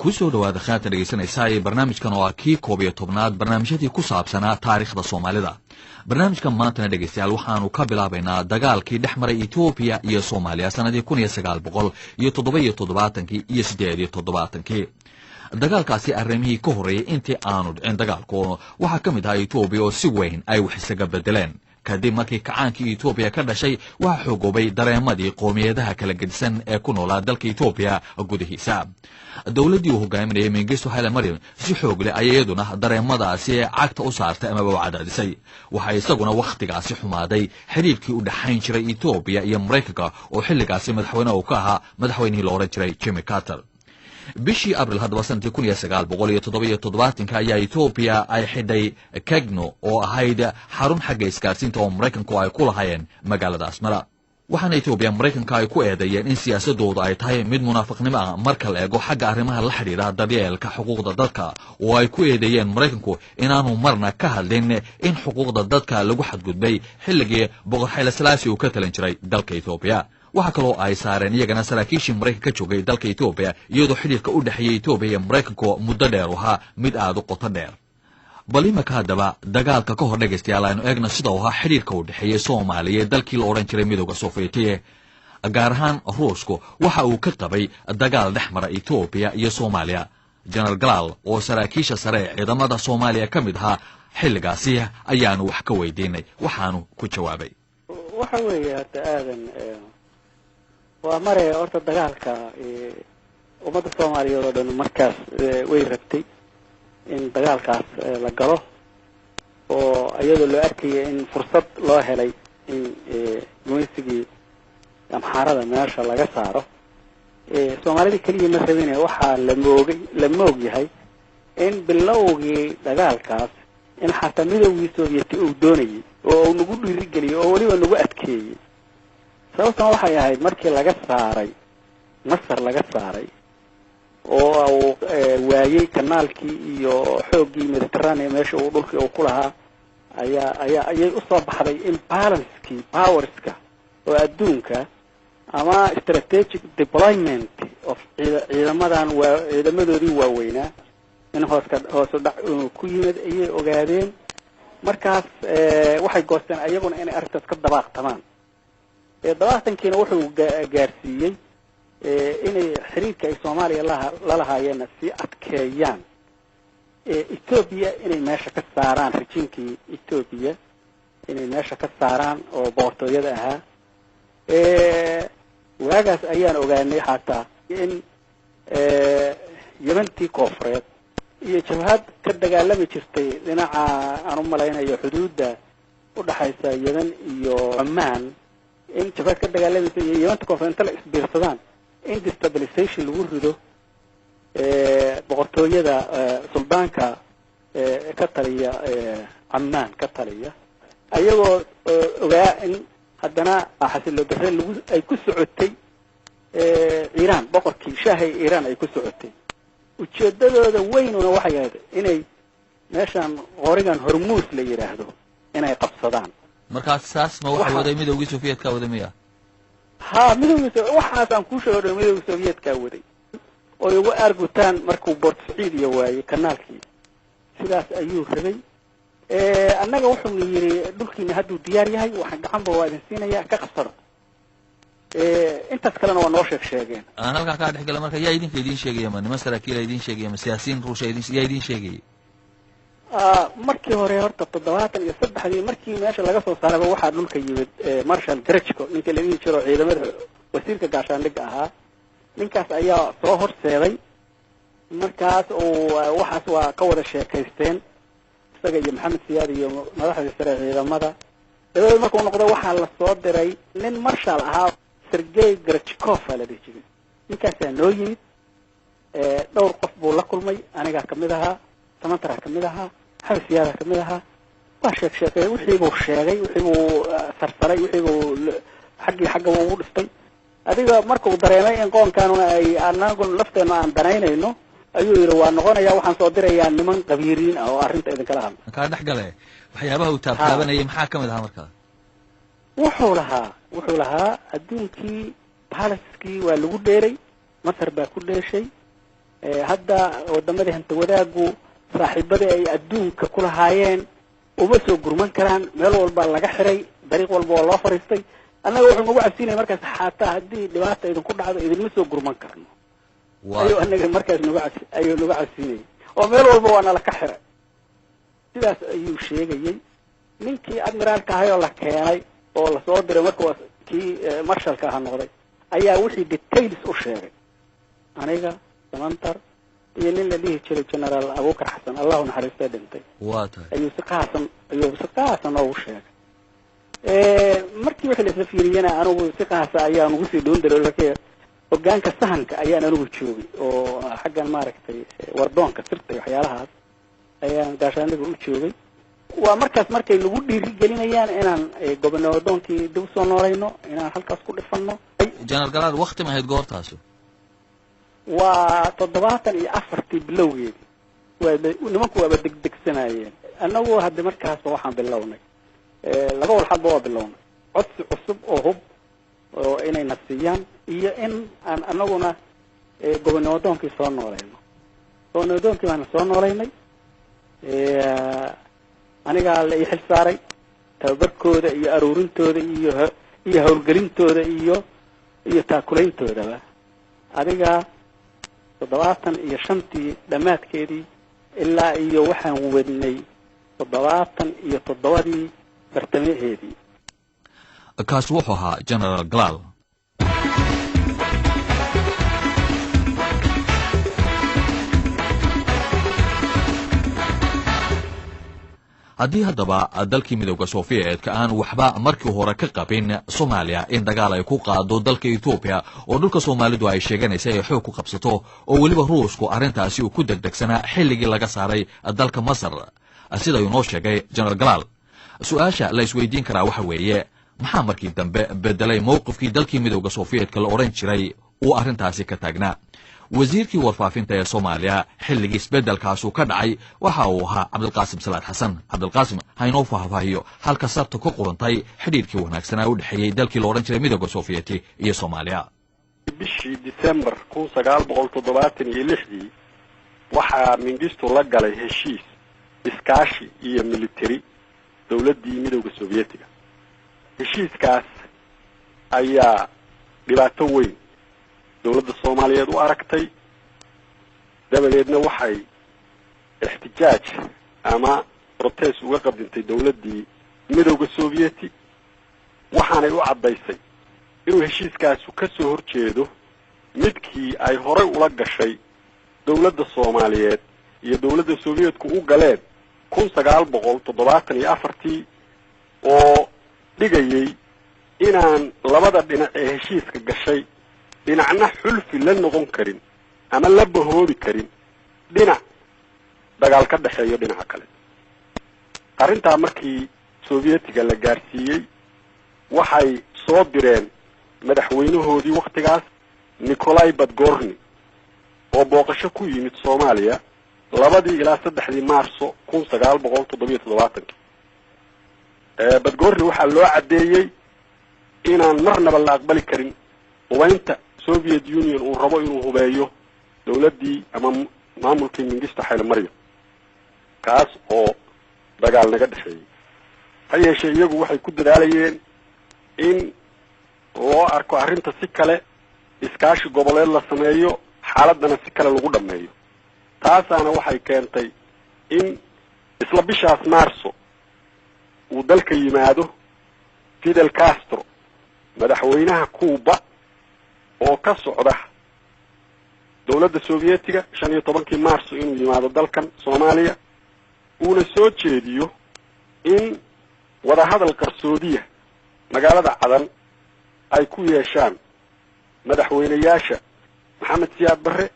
Kusoo dhawaada khaatan dhegeysanaysaa ee barnaamijkan oo ah kii 11aad barnaamijyadii ku saabsanaa taariikhda Soomaalida. Barnaamijka maantana, dhegeystayaal, waxaanu ka bilaabaynaa dagaalkii dhex maray Etoobiya iyo Soomaaliya sanadii 1977-kii iyo 78-kii. Dagaalkaasi arrimihii ka horreeyey intii aanu dhicin dagaalku waxaa ka mid ahaa Etoobiya oo si weyn ay wax isaga bedeleen kadib markii kacaankii Etoobiya ka dhashay. Waxaa xoogoobay dareemadii qoomiyadaha kala gedisan ee ku noolaa dalka Etoobiya gudihiisa. Dowladdii uu hogaaminayay Mengistu Haile Mariam si xoog leh ayay iyaduna dareemadaasi cagta u saartay amaba u cadaadisay. Waxaa isaguna wakhtigaasi xumaaday xidhiirkii u dhexayn jiray Etoobiya iyo Maraykanka, oo xilligaasi madaxweyne uu ka ahaa madaxweynihii la odhan jiray Jimmy Carter. Bishii Abril haddaba sanadkii 1977-ka ayaa Etoobiya ay xidhay Kagno, oo ahayd xarun xagga isgaarsiinta oo Maraykanku ay ku lahaayeen magaalada Asmara. Waxaana Etoobiya Maraykanka ay ku eedeeyeen in siyaasadoodu ay tahay mid munaafiqnimo ah marka la eego xagga arrimaha la xidhiidha daryeelka xuquuqda dadka, oo ay ku eedeeyeen Maraykanku inaanu marna ka hadlin in xuquuqda dadka lagu xadgudbay xilligii Boqor Xayle Salaasi uu ka talan jiray dalka Etoobiya. Waxaa kaloo ay saareen iyagana saraakiishii Maraykanka ka joogay dalka Etoobiya, iyadoo xidhiirka u dhexeeyey Etoobiya iyo Maraykanku muddo dheer u ahaa mid aada u qoto dheer. Bal imaka haddaba dagaalka ka hor, dhegaystayaal, aynu eegna sida uu ahaa xidhiirka u dhexeeyey Soomaaliya dalkii la odhan jiray Midooda Sofiyeeti, gaar ahaan Ruushku waxa uu ka qabay dagaal dhex mara Etoobiya iyo Soomaaliya. Jenaraal Galaal, oo saraakiisha sare ee ciidamada Soomaaliya ka mid ahaa xilligaasi, ayaanu wax ka weydiinay, waxaanu ku jawaabay: Waxa weeye horta, aadan, waa mare horta dagaalka ummadda Soomaaliyeed oo dhan markaas way rabtay in dagaalkaas la galo, oo iyadoo loo arkaya in fursad loo helay in gumaysigii Amxaarada meesha laga saaro. Soomaalida keliya ma rabine, waxaa la moogay, la moog yahay in bilowgii dagaalkaas in xataa Midoogii Sovieti uu doonayay oo uu nagu dhiirigeliyey oo weliba nagu adkeeyey. Sababtan waxay ahayd markii laga saaray Masar, laga saaray oo uu waayey kanaalkii iyo xooggii Mediterranean meesha uu dhulkii uu ku lahaa, ayaa ayay usoo baxday in balancekii powerska oo adduunka ama strategic deployment of ciidamadan, waa ciidamadoodii waaweynaa, in hooska hoosu dhac inuu ku yimid ayay ogaadeen. Markaas waxay goosteen ayaguna inay arrintaas ka dabaaqtamaan. Dabaaqtankiina wuxuu gaarsiiyey inay xiriirka ay Soomaaliya lalahaayeenna sii adkeeyaan, Etoobiya inay meesha ka saaraan, rejiimkii Etoobiya inay meesha ka saaraan oo boqortooyada ahaa. Waagaas ayaan ogaanay xataa in Yemantii Koofureed iyo jabhad ka dagaalami jirtay dhinaca, aan u malaynayo, xuduudda udhaxaysa Yemen iyo Cumaan, in jabhad ka dagaalamaysa iyo Yemanta Koonfureed inta la isbiirsadaan in destabilization lagu rido boqortooyada suldaanka ka taliya Camaan ka taliya, ayagoo ogaa in haddana xasilo darre lagu ay ku socotay Iiraan, boqorkii shaahay Iiraan ay ku socotay. Ujeedadooda weynuna waxay ahayd inay meeshaan qorigan Hormuus la yidhaahdo inay qabsadaan. Markaas saas ma waxa waday Midoogii Sofiyeetka waday miya? Ha, Midowgii, waxaas aan kuu sheego dhan Midowgii Soviyeetkaa waday, oy ugu aargutaan markuu Port Saciid iyo waayey kanaalkii. Sidaas ayuu rabay. Annaga wuxuuna yidhi: "Dhulkiina hadduu diyaar yahay, waxaan gacanba waa idin siinaya, ka qabsada." Intaas kalena waa noo sheeg sheegeen. Aan halkaa kaa dhex gala. Marka yaa idinka idiin sheegaya? Ma niman saraakiila idiin sheegaya? Ma siyaasiyiin Ruusha idin yaa idiin sheegayay? Markii hore horta 73-dii markii meesha laga soo saaraba, waxaa dhulka yimid Marshal Grechko, ninka la dhihi jiro, ciidamada wasiirka gaashaandhigga ahaa. Ninkaas ayaa soo horseeday. Markaas uu waxaas waa ka wada sheekaysteen isaga iyo Maxamed Siyaad iyo madaxdii sare ciidamada. Dabadeed markuu noqdo waxaa la soo diray nin marshal ahaa, Sergey Grechkov aa la dhihi jiray. Ninkaasaa noo yimid, dhowr qof buu la kulmay, anigaa kamid ahaa, Samantaraa kamid ahaa, Maxamed Siyaadaa kamid ahaa. Waa sheeg sheekay, wixii buu sheegay, wixii buu sarsaray, wixii buu xaggii xaggaba ugu dhiftay. Adiga markuu dareemay in qoonkaanuna ay anagu lafteena aan danaynayno, ayuu yidhi: "Waa noqonaya, waxaan soo dirayaa niman qabiiriin ah oo arrinta idinkala hadla." Kaa dhex gale, waxyaabaha uu taabtaabanayay maxaa kamid ahaa markaa? Wuxuu lahaa adduunkii balancekii waa lagu dheeray, Masar baa ku dheeshay. Hadda wadamadii hanti wadaagu saaxiibadii ay adduunka ku lahaayeen uma soo gurman karaan, meel walba laga xiray, dariiq walba waa loo fariistay. Annaga wuxuu nagu cabsiinaya markaas xataa haddii dhibaata idinku dhacdo idinma soo gurman karno, ayuu anaga markaas nagu cabsi ayuu nagu cabsiinayay, oo meel walba waa nala ka xiray. Sidaas ayuu sheegayay ninkii admiraalka ahay oo la keenay oo lasoo diray marka waa kii marshalka aha noqday, ayaa wixii details u sheegay aniga, Samantar iyo nin la dhihi jiray Generaal Abukar Xasan, Allahu naxariistee dhintay. Waa tahay. Ayuu si qaasan noogu sheegay. Markii wixii laisla fiiriyena, anigu si qaasa ayaan ugu sii dhown daray. Hogaanka sahanka ayaan anigu joogay, oo xaggan maaragtay wardoonka sirta iyo waxyaalahaas ayaan gaashaaniga u joogay. Waa markaas markay nagu dhiiri gelinayaan inaan gobonadoonkii dib usoo noolayno, inaan halkaas ku dhifano. Jenaraal Galaal, wakti ma ahayd goortaasi? Waa 74-tii bilowgeedi. Waa nimanku waaba degdegsanayeen. Annagu hadda markaasba waxaan bilownay laba walxadba waa bilownay: codsi cusub oo hub oo inayna siiyaan, iyo in aan anaguna gobonadoonkii soo noolayno. Gobonadoonkii baana soo noolaynay. Anigaa la ii xil saaray tababarkooda iyo aruurintooda iyo howlgelintooda iyo taakulayntoodaba. Adiga 75-tii dhammaadkeedii ilaa iyo waxaan wadnay 77-dii bartamaheedii. Kaasi wuxuu ahaa Generaal Galaal. Haddii haddaba dalkii Midowda Sofiyeetka aan waxba markii hore ka qabin Soomaaliya in dagaal ay ku qaado dalka Etoobiya, oo dhulka Soomaalidu ay sheeganaysa ay xoog ku qabsato, oo weliba Ruushku arrintaasi uu ku degdegsanaa xilligii laga saaray dalka Masar, sida uu noo sheegay Generaal Galaal, su-aasha la isweydiin karaa waxa weeye: maxaa markii dambe bedelay mowqifkii dalkii Midowda Sofiyeetka la odhan jiray uu arrintaasi ka taagnaa? Wasiirkii warfaafinta ee Soomaaliya xilligii isbeddelkaasu ka dhacay waxa uu ahaa Cabdilqaasim Salaad Xasan. Cabdilqaasim ha inoo faahfaahiyo halka sarta ku qurantay xidhiidhkii wanaagsanaa u dhexeeyey dalkii la odhan jiray Midowda Sofiyeeti iyo Soomaaliya. Bishii December 1976-dii waxaa Mingistu la galay heshiis iskaashi iyo military dowladdii Midowda Soviyeetiga. Heshiiskaas ayaa dhibaato weyn dowladda Soomaaliyeed u aragtay. Dabadeedna waxay ixtijaaj ama protest uga qadintay dowladdii Midowda Sovieti, waxaanay u caddaysay inuu heshiiskaasu ka soo horjeedo midkii ay horay ula gashay dowladda Soomaaliyeed iyo dowladda Soviyeetku u galeen 1974-tii, oo dhigayay inaan labada dhinac ee heshiiska gashay dhinacna xulfi la noqon karin ama la bahoobi karin dhinac dagaal ka dhexeeyo dhinaca kale. Arrintaa markii Sovietiga la gaarsiiyey, waxay soo direen madaxweynahoodii waktigaas, Nikolai Badgorni, oo booqasho ku yimid Soomaaliya 2-dii ilaa 3-dii Maarso 1977-kii. Badgorni waxaa loo caddeeyey inaan marnaba la aqbali karin hubaynta Soviet Union uu rabo inuu hubeeyo dowladdii ama maamulkii Mingisto Xaylomaryo, kaas oo dagaal naga dhexeeyey. Ha yeeshee, iyagu waxay ku dadaalayeen in loo arko arrinta si kale, iskaashi goboleed la sameeyo, xaaladdana si kale lagu dhammeeyo. Taasaana waxay keentay in isla bishaas Maarso uu dalka yimaado Fidel Castro, madaxweynaha Cuba, oo ka socda dowladda Sovietiga, 15-kii Maarso inuu yimaado dalkan Soomaaliya, uuna soo jeediyo in wadahadal qarsoodiya magaalada Cadan ay ku yeeshaan madaxweyneyaasha Maxamed Siyaad Barre,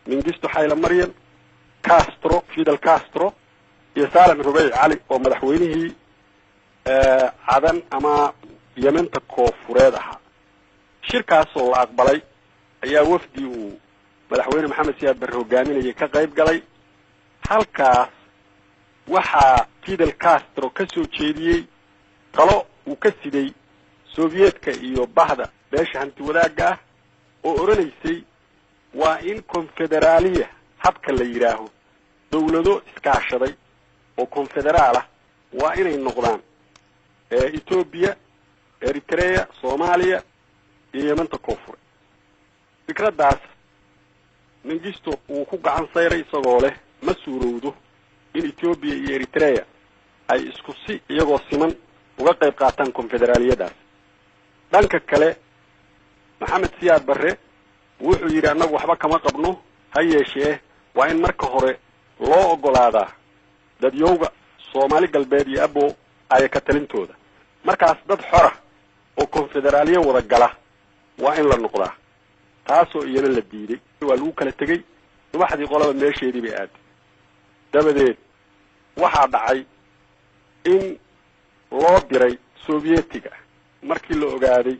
Mingisto Xayle Maryam, Castro, Fidel Castro iyo Salem Rubeyc Cali, oo madaxweynihii Cadan ama Yementa Koofureed ahaa. Shirkaasoo la aqbalay ayaa wafdi uu madaxweyne Maxamed Siyaad Barre hogaaminayay ka qayb galay. Halkaas waxaa Fidel Castro ka soo jeediyey talo uu ka siday Soviyetka iyo bahda beesha hanti wadaagga ah, oo odhanaysay Waa in konfederaaliya habka la yidhaaho, dawlado iskaashaday oo konfederaal ah waa inay noqdaan Etoobiya, Eritrea, Soomaaliya iyo Yemanta Koonfure. Fikraddaas Mingisto wuu ku gacan sayray, isagoo leh ma suurowdo in Etoobiya iyo Eritrea ay isku si iyagoo siman uga qayb qaataan konfederaaliyadaas. Dhanka kale, Maxamed Siyaad Barre wuxuu yidhi annagu waxba kama qabno, ha yeeshee waa in marka hore loo oggolaadaa dadyowga Soomaali Galbeed iyo Abo aya ka talintooda, markaas dad xora oo konfederaaliya wada gala waa in la noqdaa. Taasoo iyana la diiday. Waa lagu kala tegey. Subaxdii qolaba meesheedii bay aaday. Dabadeed waxaa dhacay in loo diray Sovietiga, markii la ogaaday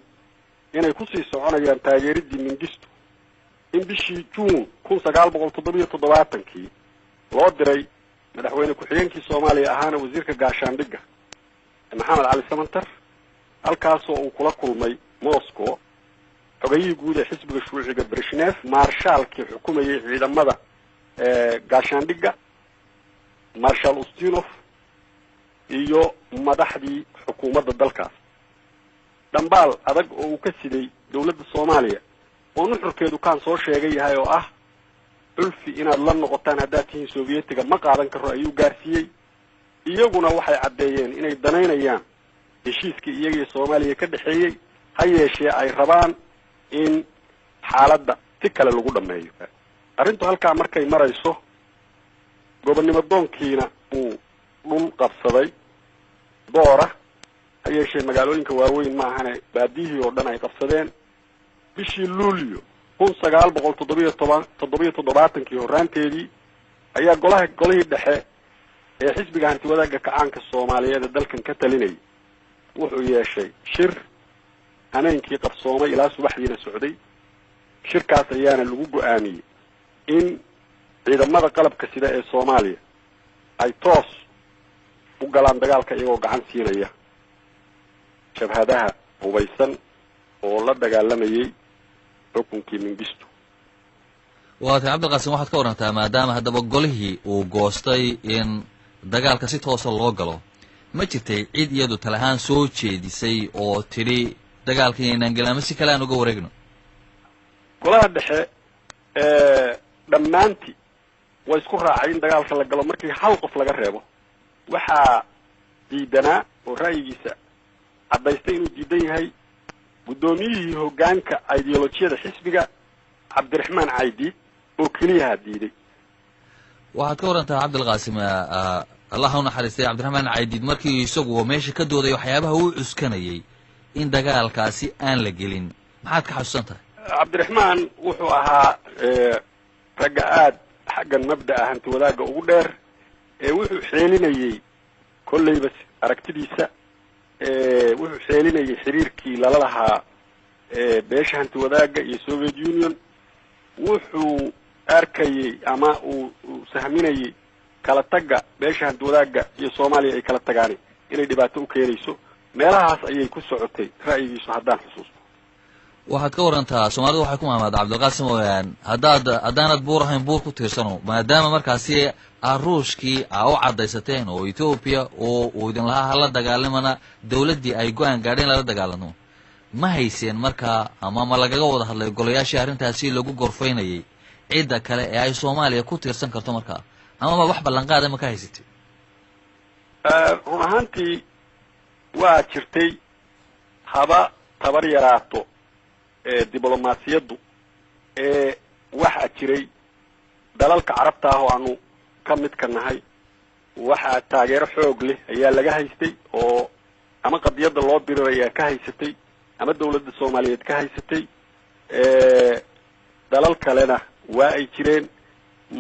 inay kusii soconayaan taageeriddii Mingistu, in bishii Juun 1977-kii loo diray madaxweyne ku-xigeenkii Soomaaliya ahaana wasiirka gaashaandhigga Maxamed Cali Samantar, halkaasoo uu kula kulmay Moscow xogayihii guud ee xisbiga shuuciga Brezhnev, maarshaalkii xukumayay ciidamada gaashaandhigga Marshal Ustinov iyo madaxdii xukuumadda dalkaas. Dhambaal adag oo uu ka siday dawladda Soomaaliya oo nuxurkeedu kaan soo sheegay yahay oo ah xulfi inaad la noqotaan haddaad tihiin Sovietiga ma qaadan karo ayuu gaarsiiyey. Iyaguna waxay caddeeyeen inay danaynayaan heshiiskii iyagiyo Soomaaliya ka dhexeeyey, ha yeeshee ay rabaan in xaaladda si kale lagu dhammeeyo. Arrintu halkaa markay marayso, gobonnimo doonkiina uu dhul qabsaday doora, ha yeeshee magaalooyinka waaweyn maahane baadiyihii oo dhan ay qabsadeen, bishii Luulyo 1977-kii horraanteedii ayaa golaha golihii dhexe ee xisbiga hanti wadaagga kacaanka Soomaaliyeed ee dalkan ka talinayay wuxuu yeeshay shir hameenkii qabsoomay ilaa subaxdiina socday. Shirkaas ayaana lagu go-aamiyey in ciidamada qalabka sida ee Soomaaliya ay toos u galaan dagaalka, iyagoo gacan siinaya jabhadaha hubaysan oo la dagaalamayay xukunkii Mingistu. Waa tay, Cabdiqaasim, waxaad ka warantaa maadaama haddaba golihii uu goostay in dagaalka si toosa loo galo, ma jirtay cid iyadu tala ahaan soo jeedisay oo tidhi dagaalka inaynaan gelin ama si kale aan uga wareegno? Golaha dhexe dhammaantii way isku raacay in dagaalka la galo markii hal qof laga reebo. Waxaa diidanaa oo ra'yigiisa caddaystay inuu diidan yahay guddoomiyihii hoggaanka ideolojiyada xisbiga, Cabdiraxmaan Caydiid, oo keliyaha diiday. Waxaad ka warantaa, Cabdilqaasim, Allah ha u naxariistay Cabdiraxmaan Caydiid markii isagu meesha ka dooday waxyaabaha uu cuskanayay in dagaalkaasi aan la gelin, maxaad ka xasuusan tahay? Cabdiraxmaan wuxuu ahaa ragga aada xaggan mabda'a hanti wadaagga ugu dheer ee wuxuu xeelinayey kollayba aragtidiisa, wuxuu xeelinayay xiriirkii lala lahaa beesha hanti wadaagga iyo Soviet Union. Wuxuu arkayey ama uu sahminayey kala tagga beesha hanti wadaagga iyo Soomaaliya ay kala tagaani inay dhibaato u keenayso. Meelahaas ayay ku socotay ra'yigiisu haddaan xusuusto. Waxaad ka warantaa, Soomaalida waxay ku maamaada, Cabdilqaasim, haddaad haddaanad buur ahayn buur ku tiirsano. Maadaama markaasi aad Ruushkii aa u caddaysateen oo Etoobiya oo uu idin lahaa hala dagaalamana, dawladdii ay go-aan gaadheen lala dagaalamo, ma hayseen markaa ama ma lagaga wada hadlay golayaashii arrintaasi lagu gorfaynayay cidda kale ee ay Soomaaliya ku tiirsan karto markaa, ama ma wax ballanqaada ma ka haysatay? Run ahaantii waa jirtay, haba tabar yaraato diblomaasiyaddu ee waxaa jiray dalalka Carabta ah oo aanu ka midka nahay. Waxaa taageero xoog leh ayaa laga haystay oo ama qadiyadda loo dirirayaa ka haysatay ama dawladda Soomaaliyeed ka haysatay. Dalal kalena waa ay jireen.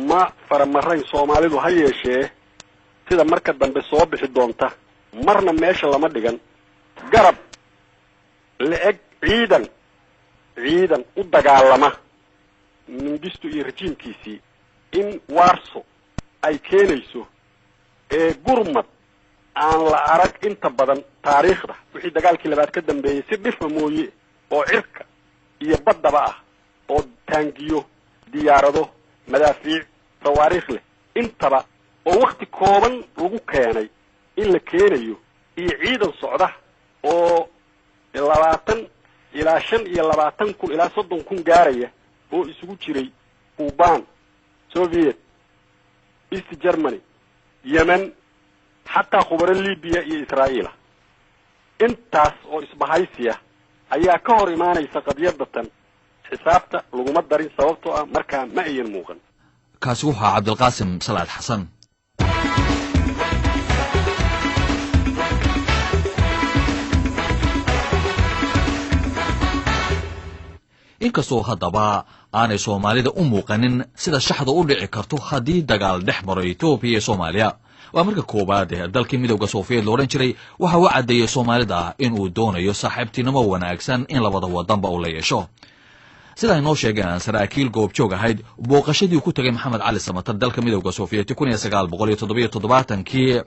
Ma faramarayn Soomaalidu, ha yeeshee sida marka dambe soo bixi doonta marna meesha lama dhigan garab la-eg ciidan u dagaalama Mingistu iyo rajiimkiisii in Warso ay keenayso ee gurmad aan la arag inta badan taariikhda wixii dagaalkii labaad ka dambeeyey si dhifa mooye, oo cirka iyo baddaba ah oo taangiyo Diyaarado, madaafiic, sawaariikh leh intaba oo wakti kooban lagu keenay in la keenayo, iyo ciidan socda oo 20 ilaa 25,000 ilaa 30,000 gaaraya oo isugu jiray Cuban, Soviet, East Germany, Yemen, xataa khubaro Libiya iyo Israa'iila, intaas oo isbahaysiya ayaa ka hor imaanaysa qadiyadatan. Xisaabta laguma darin, sababtoo ah markaa ma ayan muuqan. Kaasi wuxuu Cabdilqaasim Salaad Xasan. Inkastoo haddaba aanay Soomaalida u muuqanin sida shaxda u dhici karto haddii dagaal dhex maro Etoobiya iyo Soomaaliya, waa marka koowaad ee dalkii Midowda Sofiyeed lo odhan jiray waxa uu caddeeyey Soomaalida inuu doonayo saaxiibtinimo wanaagsan in labada wadanba uu la yeesho. Sida ay noo sheegeen saraakiil goobjoog ahayd booqashadii ku tegay Maxamed Cali Samatar dalka Midowda Sofiyeeti 1977-kii,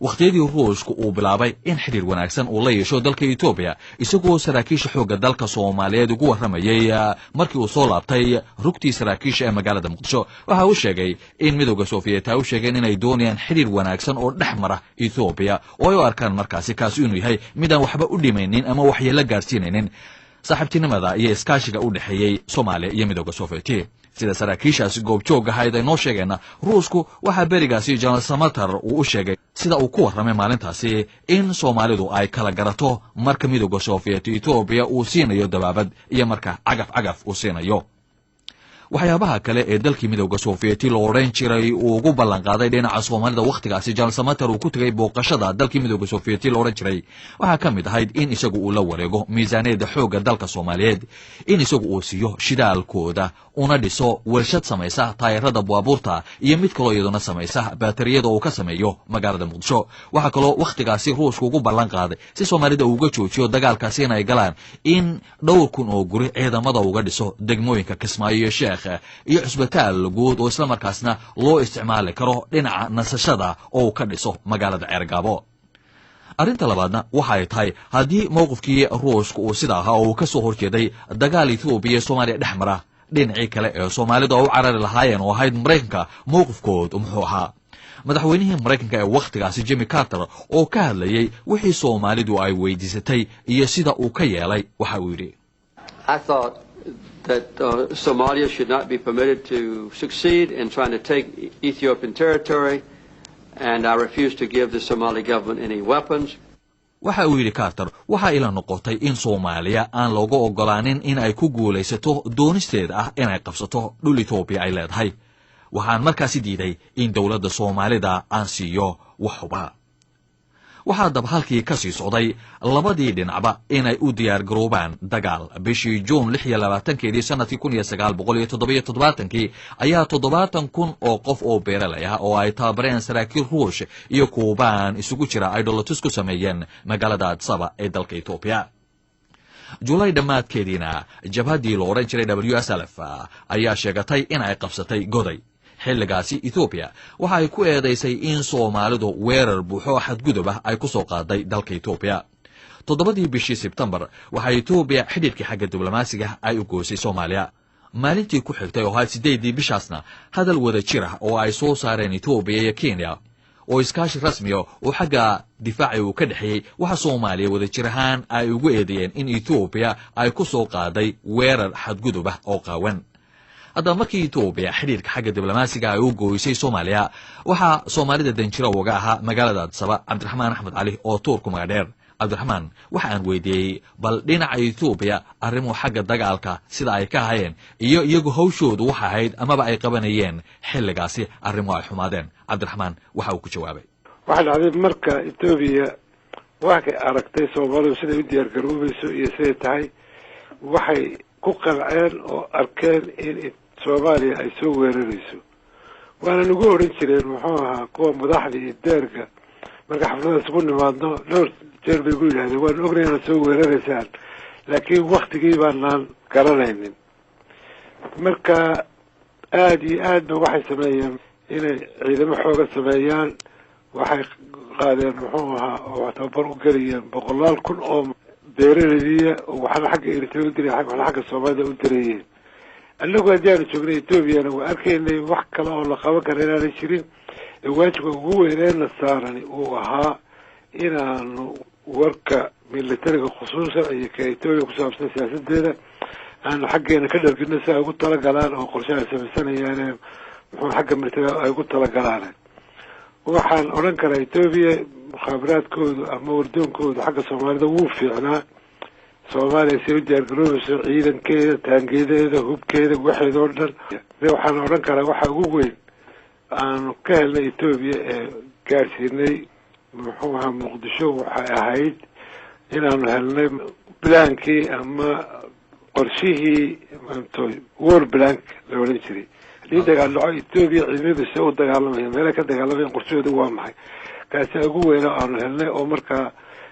wakhtiyadii Ruushka uu bilaabay in xidhiir wanaagsan uu la yeesho dalka Etoobiya, isagoo saraakiisha xoogga dalka Soomaaliyeed ugu warramayey markii uu soo laabtay rugtii saraakiisha ee magaalada Muqdisho, waxa uu sheegay in Midowda Sofiyeet ay u sheegeen inay doonayaan xidhiir wanaagsan oo dhex mara Etoobiya, oo ay u arkaan markaasi kaasi inuu yahay midaan waxba u dhimaynin ama waxyeelo gaarsiinaynin saaxiibtinimada iyo iskaashiga u dhexeeyey Soomaaliya iyo Midowda Sofiyeeti. Sida saraakiishaasi goobjoog ahayd ay noo sheegeenna, Ruushku waxaa berigaasi Jenaraal Samater uu u sheegay, sida uu ku warramay maalintaasi, in Soomaalidu ay kala garato marka Midowda Sofiyeet Etoobiya uu siinayo dabaabad iyo marka cagaf cagaf uu siinayo. Waxyaabaha kale ee dalkii Midowda Sofiyeeti lo odhan jiray uu ugu ballan qaaday dhinaca Soomaalida wakhtigaasi Jenaraal Samater uu ku tegay booqashada dalkii Midowda Sofiyeeti lo odhan jiray waxaa ka mid ahayd in isagu uu la wareego miisaaniyadda xoogga dalka Soomaaliyeed, in isagu uu siiyo shidaalkooda, una dhiso warshad samaysa taayarada baabuurta iyo mid kaloo iyaduna samaysa baatariyada uu ka sameeyo magaalada Muqdisho. Waxaa kaloo wakhtigaasi Ruushka ugu ballan qaaday, si Soomaalida uuga joojiyo dagaalkaasi inay galaan, in dhowr kun oo guri ciidamada uga dhiso degmooyinka Kismaayo iyo Sheekh, iyo cusbitaal guud oo islamarkaasna loo isticmaali karo dhinaca nasashada oo uu ka dhiso magaalada Ceergaabo. Arrinta labaadna waxay tahay, haddii mowqifkii Ruushka uu sida ahaa oo uu ka soo horjeeday dagaal Etoobiya iyo Soomaaliya dhex mara, dhinacii kale ee Soomaalidu u carari lahaayeen oo ahayd Maraykanka, mowqifkood muxuu ahaa? Madaxweynihii Maraykanka ee wakhtigaasi Jimmy Carter oo ka hadlayey wixii Soomaalidu ay weydiisatay iyo sida uu ka yeelay waxa uu yidhi: That Somalia should not be permitted to succeed in trying to take Ethiopian territory, and I refused to give the Somali government any weapons. Waxa uu yidhi Carter: waxaa ila noqotay in Soomaaliya aan looga ogolaanin in ay ku guulaysato doonisteeda ah inay qabsato dhul Etoobiya ay leedahay. Waxaan markaasi diiday in dowladda Soomaalida aan siiyo wax huba. Waxaa daba halkii ka sii socday labadii dhinacba inay u diyaar garoobaan dagaal. Bishii Juun 26-keedii sanadkii 1977-kii ayaa 70,000 oo qof oo beeralay ah oo ay tababareen saraakiil Ruush iyo Kuubaan isugu jira ay dholotus ku sameeyeen magaalada Adsaba ee dalka Etoobiya. Julay dhammaadkeediina jabhaddii lo odhan jiray WSLF ayaa sheegatay in ay qabsatay Goday. Xilligaasi Etoobiya waxa ay ku eedaysay in Soomaalidu weerar buuxo xadgudub ah ay ku soo qaaday dalka Etoobiya. 7-dii bishii Sebtembar waxaa Etoobiya xidhiidhkii xagga diblomaasiga ay u goysay Soomaaliya. Maalintii ku xigtay oo ahayd 8-dii bishaasna, hadal wada jir ah oo ay soo saareen Etoobiya iyo Kenya oo iskaashi rasmiya oo xagga difaaci uu ka dhexeeyey, waxa Soomaaliya wada jir ahaan ay ugu eedeeyeen in Etoobiya ay ku soo qaaday weerar xadgudub ah oo qaawan. Haddaba markii Etoobiya xidhiirka xagga diblomaasiga ay u gooysay Soomaaliya, waxaa Soomaalida danjiro uga ahaa magaalada Adsaba Cabdiraxmaan Axmed Cali oo Tuurku magadheer. Cabdiraxmaan waxa aan weydiiyey bal dhinaca Etoobiya arrimuhu xagga dagaalka sida ay ka ahayeen, iyo iyagu hawshoodu waxa ahayd amaba ay qabanayeen xilligaasi arrimuhu ay xumaadeen. Cabdiraxmaan waxa uu ku jawaabay: Waxaa dhacday marka Etoobiya waxay aragtay Soomaalidu siday u diyaar garoobayso iyo siday tahay, waxay ku qanceen oo arkeen in Soomaaliya ay soo weerarayso. Waana nagu odhan jireen, muxuu ahaa, kuwa madaxda iyo deerga marka xaflada isugu nimaadno, dhowr jeer bay ku yidhahdeen: "Waanu ognay inaad soo weeraraysaan, laakiin waktigii baanaan garanaynin." Marka aada iyo aad ba waxay sameeyeen inay ciidamo xooga sameeyaan. Waxay qaadeen, muxuu ahaa, oo tababar u gelayeen boqolaal kun oo beeraleydiya, oo waxna xagga Eritrea u diraya, waxna xagga Soomaalida u dirayeen. Annagu haddii aanu joognay Etoobiyana, waa arkaynay wax kale oo la qaban kara inaanay jirin. Ee waajibka ugu weyneena saarani uu ahaa inaanu warka militariga, khusuusan iyo ka Etoobiya ku saabsan siyaasadeeda, aanu xaggeena ka dhargino si ay ugu talagalaan oo qorshe ay samaysanayaan muxuu xagga militariga ay ugu talagalaan. Waxaan odhan karaa Etoobiya mukhaabaraadkoodu ama wardoonkoodu xagga Soomaalida wuu fiicnaa. Soomaaliya si u diyaargaroobayso, ciidankeeda, taangeedeeda, hubkeeda, waxeeda oo dhan. Waxaan odhan karaa waxa ugu weyn aanu ka helnay Etoobiya ee gaadhsiinay muxuu ahaa Muqdisho waxay ahayd inaanu helnay plan-kii ama qorshihii war plan la odhan jiray. Haddii dagaal dhaco, Etoobiya ciidamadu se u dagaalamaya, meelay ka dagaalamayan, qorshahooda waa maxay? Kaasi ugu weyna aanu helnay oo markaa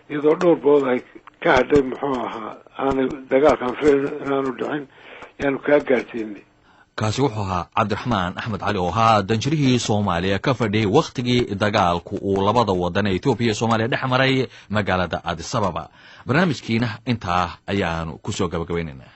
iyadoo dhowr bood ay ka hadhay muxuu ahaa aanay dagaalkan filayn inaanu dhicin yaanu kaa gaadhsiinay. Kaasi wuxuu ahaa Cabdiraxmaan Axmed Cali oo ahaa danjirihii Soomaaliya ka fadhiyey wakhtigii dagaalku uu labada wadan ee Etoobiya iyo Soomaaliya dhex maray magaalada Adisababa. Barnaamijkiina intaa ayaanu kusoo gabagabaynaynaa.